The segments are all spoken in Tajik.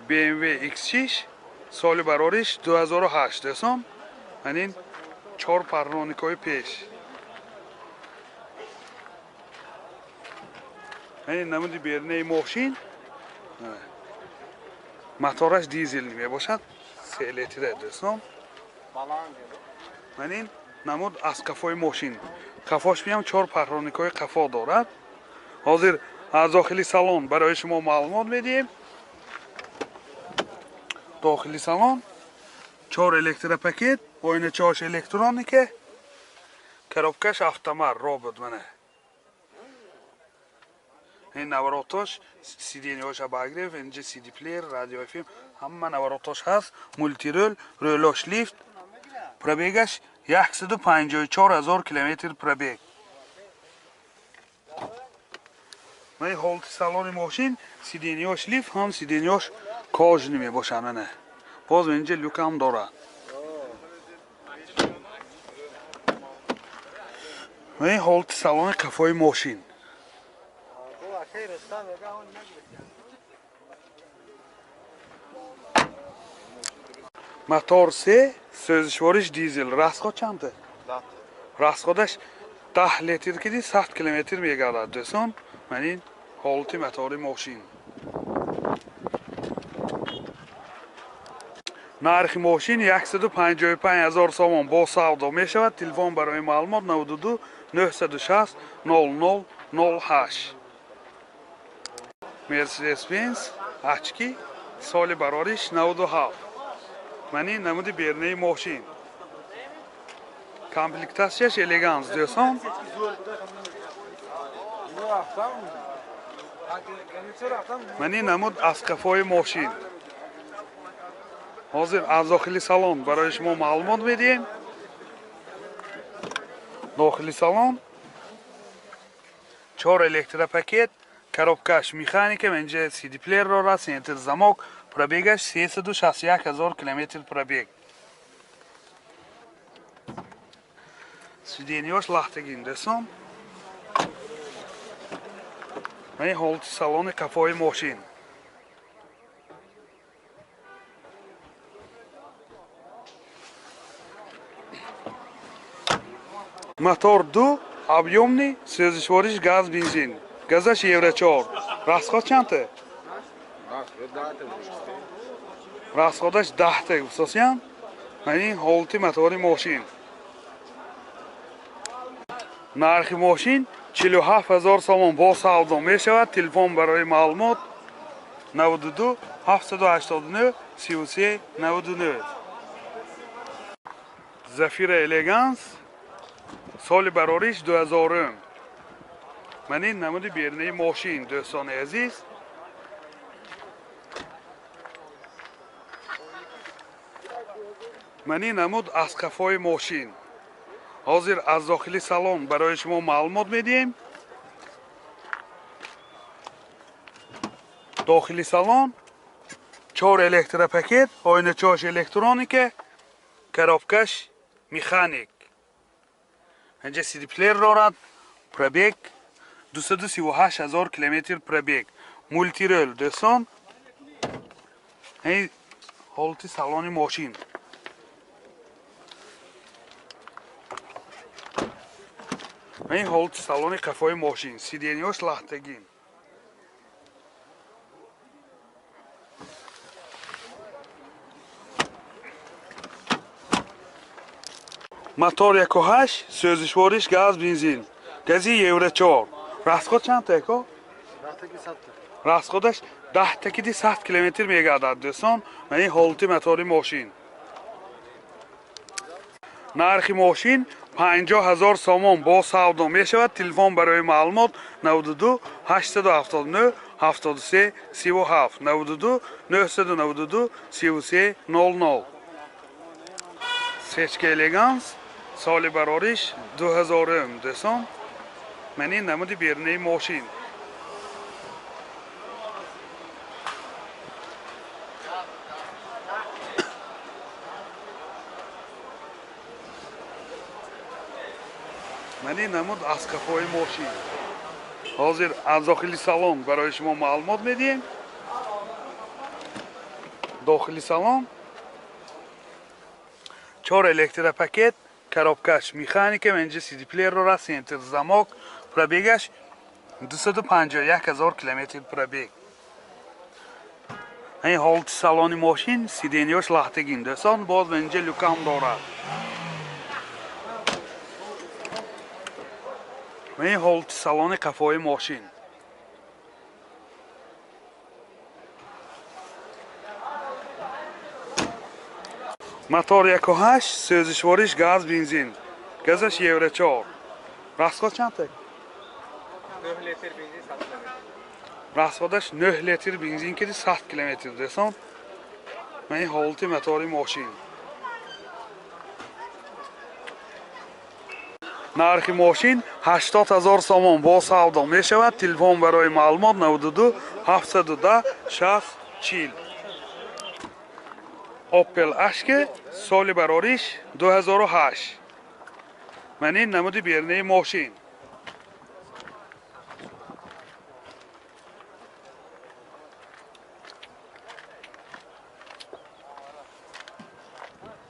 BMW X6 соли барориш 2008 дӯстон. Манин 4 парроникҳои пеш. Манин намуди берунаи мошин. Мотораш дизел мебошад, 3 литра дӯстон. Манин намуд аз қафои мошин. Қафош меам 4 парроникҳои қафо дорад. Ҳозир аз дохили салон барои шумо маълумот медиҳем. Дохили салон 4 электропакет, оиначаҳош электроника, коробкаш автомат робот мана. Ин наворотош, сиденьяҳош обогрев, инҷа CD плеер, радио FM, ҳама наворотош ҳаст, мултирол, рӯлош лифт, пробегаш 154 000 километр пробег. Ман ҳолати салони мошин, сиденьяҳош лифт, ҳам сиденьяҳош кожаный мебошанд мана. Боз инҷа люкам дорад. Ман ҳолати салони қафои мошин. Мотор 3, сӯзишвориш дизел. Расход чанд? Расходаш 10 литр киди 100 километр мегардад дӯстон. Ман ин ҳолати мотори мошин. Нархи мошин 155 000 сомон бо савдо мешавад. Телефон барои маълумот 92 960 00 08. Mercedes-Benz Achki соли барориш 97. Ман ин намуди берунаи мошин. Комплектатсияш элеганс дӯстон. Ман ин намуд аз қафои мошин. Ҳозир аз дохили салон барои шумо маълумот медиҳем. Дохили салон 4 электропакет, коробкаш механика, инҷа CD плеер дорад, центр замок, пробегаш 361 000 километр пробег. Сиденьяш лахтагин дӯстон. Ман ҳолати салони қафои мошин. Мотор 2, объемный, сӯзишвориш газ, бензин. Газаш Евро 4. Расход чанд? Расходаш 10 та гуфтосян. Ман ин ҳолати мотори мошин. Нархи мошин 47 000 сомон бо савдо мешавад. Телефон барои маълумот 92 789 33 99. Зафира Элеганс соли барориш 2000. Ман ин намуди берунаи мошин дӯстони азиз. Ман ин намуд аз қафои мошин. Ҳозир аз дохили салон барои шумо маълумот медиҳем. Дохили салон 4 электропакет, оиначаҳош электроника, коробкаш механик. Инҷа CD плеер дорад, пробег 238 000 километр пробег. Мултирол дӯстон. Ин ҳолати салони мошин. Ин ҳолати салони қафои мошин. Сиденьяш лахтагин. Мотор 1.8, сӯзишвориш газ, бензин. Гази Евро 4. Расход чанд та яко? Расходаш 10 та киди 100 километр мегардад дӯстон. Ман ин ҳолати мотори мошин. Нархи мошин 50 000 сомон бо савдо мешавад. Телефон барои маълумот 92 879 73 37 92 992 33 00. Сечка Элеганс соли барориш 2000 дӯстон. Ман ин намуди берунаи мошин. Ман ин намуд аз қафои мошин. Ҳозир аз дохили салон барои шумо маълумот медиҳем. Дохили салон чор электропакет, коробкаш механика, инҷа CD плеер дорад, центр замок, пробегаш 251 ҳазор километр пробег. Ин ҳолати салони мошин, сиденьяш лахтагин, дӯстон, боз инҷа люкам дорад. Ин ҳолати салони қафои мошин. Мотор 1.8, сӯзишвориш газ, бензин. Газаш Евро 4. Расход чанд та? 9 литр бензин 100 километр. Расходаш 9 литр бензин киди 100 километр, дӯстон. Ман ин ҳолати мотори мошин. Нархи мошин 80 ҳазор сомон бо савдо мешавад. Телефон барои маълумот 92 710 60 40. Opel Ashke соли барориш 2008. Ман ин намуди бернаи мошин.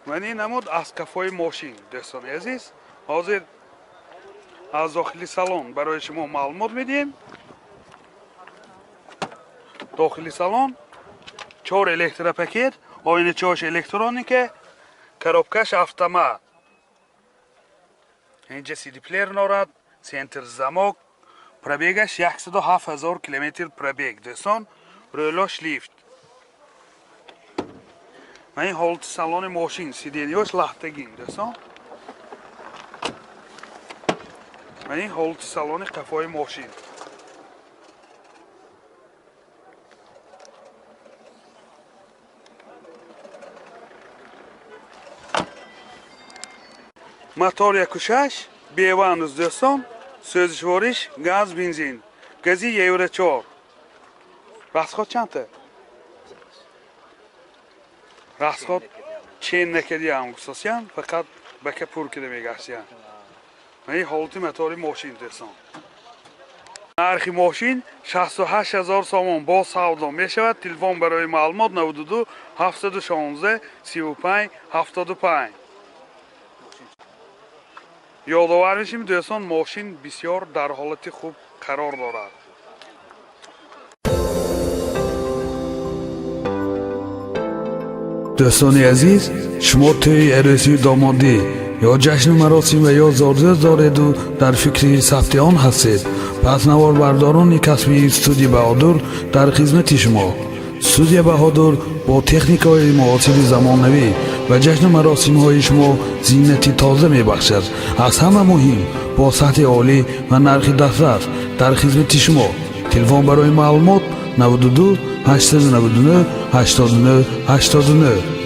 Ман ин намуд аз кафои мошин, дӯстони азиз. Ҳозир аз дохили салон барои шумо маълумот медиҳем. Дохили салон чор электропакет, оиначаҳош электроника, коробкаш автомат. Инҷа CD плеер дорад, центр замок, пробегаш 107 ҳазор километр пробег, дӯстон, рӯлош лифт. Ман ин ҳолати салони мошин, сиденьяш лахтагин, дӯстон. Ман ин ҳолати салони қафои мошин. Мотор 1.6, беванус, дӯстон, сӯзишвориш газ, бензин. Гази Евро 4. Расход чанд та? Расход чен накардиам гуфтосиян, фақат бака пур кида мегаштиян. Ман ин ҳолати мотори мошин, дӯстон. Нархи мошин 68 ҳазор сомон бо савдо мешавад. Телефон барои маълумот 92 716 35 75. Ёдовар мешем, дӯстон, мошин бисёр дар ҳолати хуб қарор дорад. Дӯстони азиз, шумо тӯи арӯсию домодӣ ё ҷашну маросим ва ё зодрӯз дореду дар фикри сабти он ҳастед, пас наворбардорони касбии студия Баҳодур дар хизмати шумо. Студия Баҳодур бо техникаҳои муосири замонавӣ ва ҷашну маросимҳои шумо зинати тоза мебахшад. Аз ҳама муҳим, бо сатҳи олӣ ва нархи дастрас дар хизмати шумо. Телефон барои маълумот 92 899 89 89.